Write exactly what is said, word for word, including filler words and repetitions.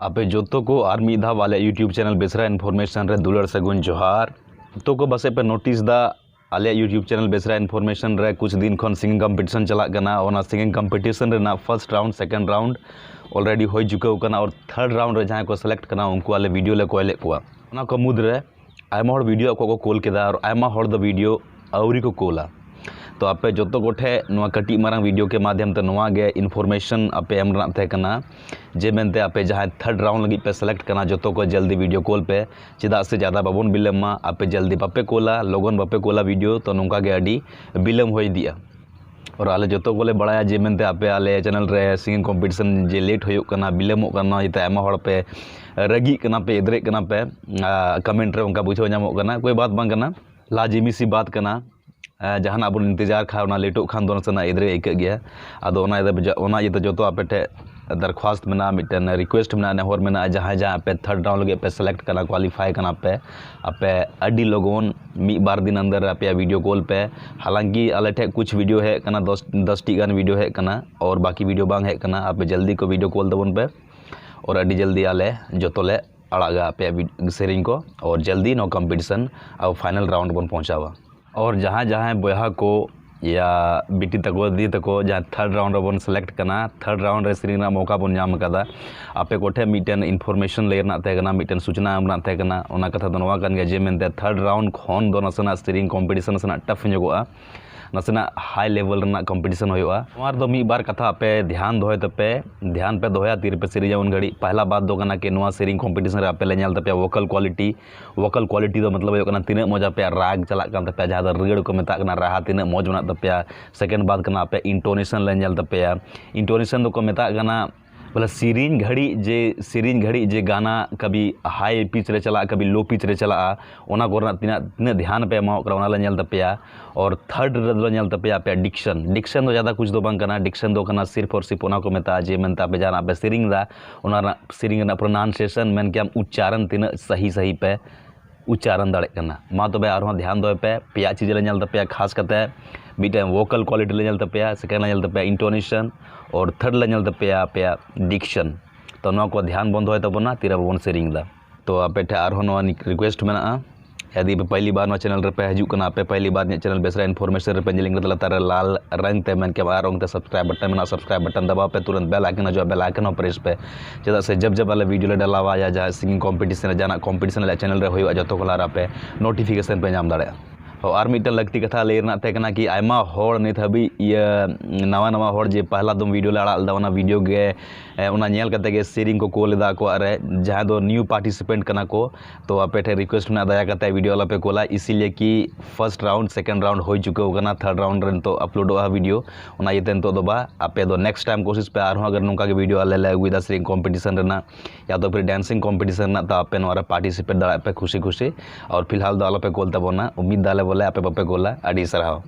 ᱟᱯᱮ ᱡᱚᱛᱚ ᱠᱚ ᱟᱨ ᱢᱤᱫ ᱫᱷᱟᱣ ᱟᱞᱮᱭᱟᱜ YouTube channel ᱵᱮᱥᱨᱟ Information ᱨᱮ ᱫᱩᱞᱟᱹᱲ ᱥᱟᱹᱜᱩᱱ ᱡᱚᱦᱟᱨ᱾ ᱡᱚᱛᱚ ᱠᱚ ᱯᱟᱥᱮᱡ ᱯᱮ notice ᱫᱟ, ᱟᱞᱮᱭᱟᱜ YouTube channel ᱵᱮᱥᱨᱟ Information ᱨᱮ ᱠᱩᱪ ᱫᱤᱱ ᱠᱷᱚᱱ singing competition ᱪᱟᱞᱟᱜ ᱠᱟᱱᱟ᱾ ᱚᱱᱟ singing competition ᱨᱮᱱᱟᱜ first round, second round already ᱦᱩᱭ ᱪᱩᱠᱟᱹᱣ ᱠᱟᱱᱟ, ᱟᱨ third round ᱨᱮ ᱡᱟᱦᱟᱸᱭ ᱠᱚ select ᱠᱟᱱᱟ, ᱩᱱᱠᱩ ᱟᱞᱮ video ᱞᱮ ᱠᱚᱭ ᱞᱮᱫ ᱠᱚᱣᱟ᱾ ᱚᱱᱟ ᱠᱚ ᱢᱩᱫᱽᱨᱮ ᱟᱭᱢᱟ ᱦᱚᱲ video ᱟᱠᱚ ᱠᱚ ᱠᱳᱞ ᱠᱮᱫᱟ, ᱟᱨ ᱟᱭᱢᱟ ᱦᱚᱲ ᱫᱚ video ᱟᱹᱣᱨᱤ ᱠᱚ ᱠᱳᱞᱟ᱾ ᱛᱚ ᱟᱯᱮ ᱡᱚᱛᱚ ᱠᱚᱴᱷᱮᱱ ᱱᱚᱣᱟ ᱠᱟᱹᱴᱤᱡ ᱢᱟᱨᱟᱝ video ᱠᱮ ᱢᱟᱫᱷᱭᱚᱢ ᱛᱮ ᱱᱚᱣᱟ ᱜᱮ Information ᱟᱯᱮ ᱮᱢ ᱨᱮᱱᱟᱜ ᱛᱟᱦᱮᱸ ᱠᱟᱱᱟ, ᱡᱮ ᱢᱮᱱᱛᱮ ᱟᱯᱮ ᱡᱟᱦᱟᱸᱭ third round ᱞᱟᱹᱜᱤᱫ ᱯᱮ select ᱠᱟᱱᱟ, ᱡᱚᱛᱚ ᱠᱚ ᱡᱚᱞᱫᱤ video ᱠᱳᱞ ᱯᱮ, ᱪᱮᱫᱟᱜ ᱥᱮ ᱡᱟᱫᱟ ᱵᱟᱵᱚᱱ ᱵᱤᱞᱚᱢ ᱢᱟ᱾ ᱟᱯᱮ ᱡᱚᱞᱫᱤ ᱵᱟᱯᱮ ᱠᱳᱞᱟ, ᱞᱚᱜᱚᱱ ᱵᱟᱯᱮ ᱠᱳᱞᱟ video, ᱛᱚ ᱱᱚᱝᱠᱟ ᱜᱮ ᱟᱹᱰᱤ ᱵᱤᱞᱚᱢ ᱦᱩᱭ ᱤᱫᱤᱜᱼᱟ᱾ ᱟᱨ ᱟᱞᱮ ᱡᱚᱛᱚ ᱠᱚᱞᱮ ᱵᱟᱲᱟᱭᱟ ᱡᱮ ᱢᱮᱱᱛᱮ ᱟᱯᱮ ᱟᱞᱮ channel ᱨᱮ singing competition ᱡᱮ late ᱦᱩᱭᱩᱜ ᱠᱟᱱᱟ, ᱵᱤᱞᱚᱢᱚᱜ ᱠᱟᱱᱟ, ᱚᱱᱟ ᱤᱭᱟᱹᱛᱮ ᱟᱭᱢᱟ ᱦᱚᱲ ᱯᱮ ᱨᱟᱹᱜᱤᱜ ᱠᱟᱱᱟ ᱯᱮ, ᱮᱫᱽᱨᱮᱜ ᱠᱟᱱᱟ ᱯᱮ᱾ ᱟᱨ comment ᱨᱮ ᱚᱱᱠᱟ ᱵᱩᱡᱷᱟᱹᱣ ᱧᱟᱢᱚᱜ ᱠᱟᱱᱟ, ᱠᱳᱭ ᱵᱟᱛ ᱵᱟᱝ ᱠᱟᱱᱟ, ᱞᱟᱡᱤᱢᱤ ᱥᱤ ᱵᱟᱛ ᱠᱟᱱᱟ᱾ ᱟᱨ ᱡᱟᱦᱟᱱᱟᱜ ᱵᱚᱱ ᱤᱱᱛᱮᱡᱟᱨ ᱠᱷᱟᱱ, ᱚᱱᱟ ᱞᱮᱴᱚᱜ ᱠᱷᱟᱱ ᱫᱚ ᱱᱟᱥᱮᱱᱟᱜ ᱮᱫᱽᱨᱮ ᱟᱹᱭᱠᱟᱹᱜ ᱜᱮᱭᱟ᱾ ᱟᱫᱚ ᱚᱱᱟ ᱤᱭᱟᱹᱛᱮ ᱡᱚ-, ᱚᱱᱟ ᱤᱭᱟᱹᱛᱮ ᱡᱚᱛᱚ ᱟᱯᱮ ᱴᱷᱮᱱ ᱫᱟᱨᱠᱷᱣᱟᱥᱛ ᱢᱮᱱᱟᱜᱼᱟ, ᱢᱤᱫᱴᱮᱱ request ᱢᱮᱱᱟᱜᱼᱟ, ᱱᱮᱦᱚᱨ ᱢᱮᱱᱟᱜᱼᱟ, ᱡᱟᱦᱟᱸᱭ ᱡᱟᱦᱟᱸᱭ ᱟᱯᱮ third round ᱞᱟᱹᱜᱤᱫ ᱯᱮ select ᱠᱟᱱᱟ, qualify ᱠᱟᱱᱟ ᱯᱮ, ᱟᱯᱮ ᱟᱹᱰᱤ ᱞᱚᱜᱚᱱ ᱢᱤᱫ ᱵᱟᱨ ᱫᱤᱱ ᱟᱱᱫᱟᱨ ᱨᱮ ᱟᱯᱮᱭᱟᱜ video ᱠᱳᱞ ᱯᱮ᱾ ᱦᱟᱞᱟᱝᱠᱤ ᱟᱞᱮ ᱴᱷᱮᱱ ᱠᱩᱪ video ᱦᱮᱡ ᱠᱟᱱᱟ, ᱫᱚᱥ, ᱫᱚᱥ ᱴᱤ ᱜᱟᱱ video ᱦᱮᱡ ᱠᱟᱱᱟ, ᱟᱨ ᱵᱟᱠᱤ video ᱵᱟᱝ ᱦᱮᱡ ᱠᱟᱱᱟ᱾ ᱟᱯᱮ ᱡᱚᱞᱫᱤ ᱠᱚ video ᱠᱳᱞ ᱛᱟᱵᱚᱱ ᱯᱮ, ᱟᱨ ᱟᱹᱰᱤ ᱡᱚᱞᱫᱤ ᱟᱞᱮ ᱡᱚᱛᱚ ᱞᱮ ᱟᱲᱟᱜᱟ ᱟᱯᱮᱭᱟᱜ vid-, ᱥᱮᱨᱮᱧ ᱠᱚ, ᱟᱨ ᱡᱚᱞᱫᱤ ᱱᱚᱣᱟ competition ᱟᱵᱚ final round ᱵᱚᱱ ᱯᱳᱣᱪᱷᱟᱣᱟ᱾ ᱟᱨ ᱡᱟᱦᱟᱸᱭ ᱡᱟᱦᱟᱸᱭ ᱵᱚᱭᱦᱟ ᱠᱚ ᱭᱟ ᱵᱤᱴᱤ ᱛᱟᱠᱚ, ᱫᱤᱫᱤ ᱛᱟᱠᱚ, ᱡᱟᱦᱟᱸᱭ third round ᱨᱮᱵᱚᱱ select ᱠᱟᱱᱟ, third round ᱨᱮ ᱥᱮᱨᱮᱧ ᱨᱮᱱᱟᱜ ᱢᱚᱠᱟ ᱵᱚᱱ ᱧᱟᱢ ᱟᱠᱟᱫᱟ, ᱟᱯᱮ ᱠᱚᱴᱷᱮᱱ ᱢᱤᱫᱴᱮᱱ Information ᱞᱟᱹᱭ ᱨᱮᱱᱟᱜ ᱛᱟᱦᱮᱸ ᱠᱟᱱᱟ, ᱢᱤᱫᱴᱮᱱ ᱥᱩᱪᱚᱱᱟ ᱮᱢ ᱨᱮᱱᱟᱜ ᱛᱟᱦᱮᱸ ᱠᱟᱱᱟ᱾ ᱚᱱᱟ ᱠᱟᱛᱷᱟ ᱫᱚ ᱱᱚᱣᱟ ᱠᱟᱱ ᱜᱮᱭᱟ ᱡᱮ ᱢᱮᱱᱛᱮ third round ᱠᱷᱚᱱ ᱫᱚ ᱱᱟᱥᱮᱱᱟᱜ ᱥᱮᱨᱮᱧ competition ᱱᱟᱥᱮᱱᱟᱜ tough ᱧᱚᱜᱚᱜᱼᱟ, ᱱᱟᱥᱮᱱᱟᱜ high level ᱨᱮᱱᱟᱜ competition ᱦᱩᱭᱩᱜᱼᱟ᱾ ᱱᱚᱣᱟ ᱨᱮᱫᱚ ᱢᱤᱫ ᱵᱟᱨ ᱠᱟᱛᱷᱟ ᱟᱯᱮ ᱫᱷᱮᱭᱟᱱ ᱫᱚᱦᱚᱭ ᱛᱟᱯᱮ, ᱫᱷᱮᱭᱟᱱ ᱯᱮ ᱫᱚᱦᱚᱭᱟ ᱛᱤ ᱨᱮᱯᱮ ᱥᱮᱨᱮᱧᱟ ᱩᱱ ᱜᱷᱟᱹᱲᱤᱡ᱾ ᱯᱟᱦᱞᱟ ᱵᱟᱛ ᱫᱚ ᱠᱟᱱᱟ ᱠᱤ ᱱᱚᱣᱟ ᱥᱮᱨᱮᱧ competition ᱨᱮ ᱟᱯᱮ ᱞᱮ ᱧᱮᱞ ᱛᱟᱯᱮᱭᱟ vocal quality᱾ Vocal quality ᱫᱚ ᱢᱚᱛᱞᱚᱵ ᱦᱩᱭᱩᱜ ᱠᱟᱱᱟ ᱛᱤᱱᱟᱹᱜ ᱢᱚᱡᱽ ᱟᱯᱮᱭᱟᱜ ᱨᱟᱜᱽ ᱪᱟᱞᱟᱜ ᱠᱟᱱ ᱛᱟᱯᱮᱭᱟ, ᱡᱟᱦᱟᱸ ᱫᱚ ᱨᱟᱹᱲ ᱠᱚ ᱢᱮᱛᱟᱜ ᱠᱟᱱᱟ, ᱨᱟᱦᱟ ᱛᱤᱱᱟᱹᱜ ᱢᱚᱡᱽ ᱢᱮᱱᱟᱜ ᱛᱟᱯᱮᱭᱟ᱾ Second ᱵᱟᱛ ᱠᱟᱱᱟ ᱟᱯᱮ intonation ᱞᱮ ᱧᱮᱞ ᱛᱟᱯᱮᱭᱟ᱾ Intonation ᱫᱚᱠᱚ ᱢᱮᱛᱟᱜ ᱠᱟᱱᱟ ᱵᱚᱞᱮ ᱥᱮᱨᱮᱧ ᱜᱷᱟᱹᱲᱤᱡ ᱡᱮ, ᱥᱮᱨᱮᱧ ᱜᱷᱟᱹᱲᱤᱡ ᱡᱮ ᱜᱟᱱᱟ ᱠᱟᱵᱷᱤ high pitch ᱨᱮ ᱪᱟᱞᱟᱜᱼᱟ, ᱠᱟᱵᱷᱤ low pitch ᱨᱮ ᱪᱟᱞᱟᱜᱼᱟ, ᱚᱱᱟ ᱠᱚᱨᱮᱱᱟᱜ ᱛᱤᱱᱟᱹᱜ, ᱛᱤᱱᱟᱹᱜ ᱫᱷᱮᱭᱟᱱ ᱯᱮ ᱮᱢᱟᱣᱟᱜ ᱠᱟᱱᱟ, ᱚᱱᱟ ᱞᱮ ᱧᱮᱞ ᱛᱟᱯᱮᱭᱟ᱾ ᱟᱨ third ᱨᱮᱫᱚ ᱞᱮ ᱧᱮᱞ ᱛᱟᱯᱮᱭᱟ ᱟᱯᱮᱭᱟᱜ diction᱾ Diction ᱫᱚ ᱡᱟᱫᱟ ᱠᱩᱪ ᱫᱚ ᱵᱟᱝ ᱠᱟᱱᱟ, diction ᱫᱚ ᱠᱟᱱᱟ ᱥᱤᱨᱯ ᱟᱨ ᱥᱤᱨᱯ ᱚᱱᱟ ᱠᱚ ᱢᱮᱛᱟᱜᱼᱟ ᱡᱮ ᱢᱮᱱᱛᱮ ᱟᱯᱮ ᱡᱟᱦᱟᱱᱟᱜ ᱯᱮ ᱥᱮᱨᱮᱧ ᱮᱫᱟ, ᱚᱱᱟ ᱨᱮᱱᱟᱜ ᱥᱮᱨᱮᱧ ᱨᱮᱱᱟᱜ pronunciation, ᱢᱮᱱ ᱠᱮᱭᱟᱢ ᱩᱪᱪᱟᱨᱚᱱ ᱛᱤᱱᱟᱹᱜ ᱥᱟᱦᱤ ᱥᱟᱦᱤ ᱯᱮ ᱩᱪᱪᱟᱨᱚᱱ ᱫᱟᱲᱮᱭᱟᱜ ᱠᱟᱱᱟ᱾ ᱢᱟ ᱛᱚᱵᱮ ᱟᱨᱦᱚᱸ ᱫᱷᱮᱭᱟᱱ ᱫᱚᱦᱚᱭ ᱯᱮ, ᱯᱮᱭᱟ ᱪᱤᱡᱽ ᱞᱮ ᱧᱮᱞ ᱛᱟᱯᱮᱭᱟ ᱠᱷᱟᱥ ᱠᱟᱛᱮ, ᱢᱤᱫᱴᱮᱱ vocal quality ᱞᱮ ᱧᱮᱞ ᱛᱟᱯᱮᱭᱟ, second ᱞᱮ ᱧᱮᱞ ᱛᱟᱯᱮᱭᱟ intonation, ᱟᱨ third ᱞᱮ ᱧᱮᱞ ᱛᱟᱯᱮᱭᱟ ᱟᱯᱮᱭᱟᱜ diction᱾ ᱛᱚ ᱱᱚᱣᱟ ᱠᱚ ᱫᱷᱮᱭᱟᱱ ᱵᱚᱱ ᱫᱚᱦᱚᱭ ᱛᱟᱵᱚᱱᱟ ᱛᱤᱨᱮ ᱵᱟᱵᱚᱱ ᱥᱮᱨᱮᱧ ᱮᱫᱟ᱾ ᱛᱚ ᱟᱯᱮ ᱴᱷᱮᱱ ᱟᱨᱦᱚᱸ ᱱᱚᱣᱟ request ᱢᱮᱱᱟᱜᱼᱟ, ᱡᱩᱫᱤ ᱯᱮ ᱯᱟᱹᱦᱞᱤ ᱵᱟᱨ ᱱᱚᱣᱟ channel ᱨᱮᱯᱮ ᱦᱤᱡᱩᱜ ᱠᱟᱱᱟ, ᱟᱯᱮ ᱯᱟᱹᱦᱞᱤ ᱵᱟᱨ ᱤᱧᱟᱹᱜ channel ᱵᱮᱥᱨᱟ information ᱨᱮᱯᱮ ᱧᱮᱞ ᱞᱟᱛᱟᱨ ᱨᱮ ᱞᱟᱞ ᱨᱚᱝ ᱛᱮ ᱢᱮᱱ ᱠᱮᱫ ᱟᱨ ᱚᱱᱛᱮ subscribe button ᱢᱮᱱᱟᱜᱼᱟ, subscribe button ᱫᱟᱵᱟᱣ ᱯᱮ, ᱛᱩᱨᱟᱱᱛ bell icon ᱦᱤᱡᱩᱜᱼᱟ, bell icon ᱦᱚᱸ press ᱯᱮ᱾ ᱪᱮᱫᱟᱜ ᱥᱮ ᱡᱟᱵ ᱡᱟᱵ ᱟᱞᱮ video ᱞᱮ ᱰᱟᱞᱟᱣᱟ ᱭᱟ ᱡᱟᱦᱟᱸ singing competition ᱨᱮ ᱡᱟᱦᱟᱱᱟᱜ competition ᱟᱞᱮ channel ᱨᱮ ᱦᱩᱭᱩᱜᱼᱟ, ᱡᱚᱛᱚ ᱠᱷᱚᱱ ᱞᱟᱦᱟ ᱨᱮ ᱟᱯᱮ notification ᱯᱮ ᱧᱟᱢ ᱫᱟᱲᱮᱭᱟᱜᱼᱟ᱾ ᱛᱚ ᱟᱨ ᱢᱤᱫᱴᱮᱱ ᱞᱟᱹᱠᱛᱤ ᱠᱟᱛᱷᱟ ᱞᱟᱹᱭ ᱨᱮᱱᱟᱜ ᱛᱟᱦᱮᱸ ᱠᱟᱱᱟ ᱠᱤ ᱟᱭᱢᱟ ᱦᱚᱲ ᱱᱤᱛ ᱦᱟᱹᱵᱤᱡ ᱤᱭᱟᱹ ᱱᱟᱣᱟ ᱱᱟᱣᱟ ᱦᱚᱲ ᱡᱮ ᱯᱟᱦᱞᱟ ᱫᱚᱢ video ᱞᱮ ᱟᱲᱟᱜ ᱞᱮᱫᱟ, ᱚᱱᱟ video ᱜᱮ ᱮ, ᱚᱱᱟ ᱧᱮᱞ ᱠᱟᱛᱮ ᱜᱮ ᱥᱮᱨᱮᱧ ᱠᱚ ᱠᱳᱞ ᱮᱫᱟ ᱟᱠᱚᱣᱟᱜ ᱨᱮ, ᱡᱟᱦᱟᱸ ᱫᱚ new participant ᱠᱟᱱᱟ ᱠᱚ᱾ ᱛᱚ ᱟᱯᱮ ᱴᱷᱮᱱ request ᱢᱮᱱᱟᱜᱼᱟ, ᱫᱟᱭᱟ ᱠᱟᱛᱮ video ᱟᱞᱚᱯᱮ ᱠᱳᱞᱟ, ᱤᱥᱤᱞᱤᱭᱮ ᱠᱤ first round, second round ᱦᱩᱭ ᱪᱩᱠᱟᱹᱣ ᱠᱟᱱᱟ, third round ᱨᱮ ᱱᱤᱛᱚᱜ uploadᱚᱜᱼᱟ video᱾ ᱚᱱᱟ ᱤᱭᱟᱹᱛᱮ ᱱᱤᱛᱚᱜ ᱫᱚ ᱵᱟ, ᱟᱯᱮ ᱫᱚ next time ᱠᱳᱥᱤᱥ ᱯᱮ, ᱟᱨᱦᱚᱸ ᱟᱜᱟᱨ ᱱᱚᱝᱠᱟ ᱜᱮ video ᱟᱞᱮ ᱞᱮ ᱟᱹᱜᱩᱭᱮᱫᱟ ᱥᱮᱨᱮᱧ competition ᱨᱮᱱᱟᱜ, ᱭᱟ ᱛᱚ ᱯᱷᱤᱨ dancing competition ᱨᱮᱱᱟᱜ, ᱛᱚ ᱟᱯᱮ ᱱᱚᱣᱟ ᱨᱮ participate ᱫᱟᱲᱮᱭᱟᱜ ᱯᱮ ᱠᱷᱩᱥᱤ ᱠᱷᱩᱥᱤ᱾ ᱟᱨ ᱯᱷᱤᱞᱦᱟᱞ ᱫᱚ ᱟᱞᱚᱯᱮ ᱠᱳᱞ ᱛᱟᱵᱚᱱᱟ, ᱩᱢᱤᱫ ᱫᱟᱞᱮ ᱵᱚᱞᱮ ᱟᱯᱮ ᱵᱟᱯᱮ ᱠᱳᱞᱟ᱾ ᱟᱹᱰᱤ ᱥᱟᱨᱦᱟᱣ᱾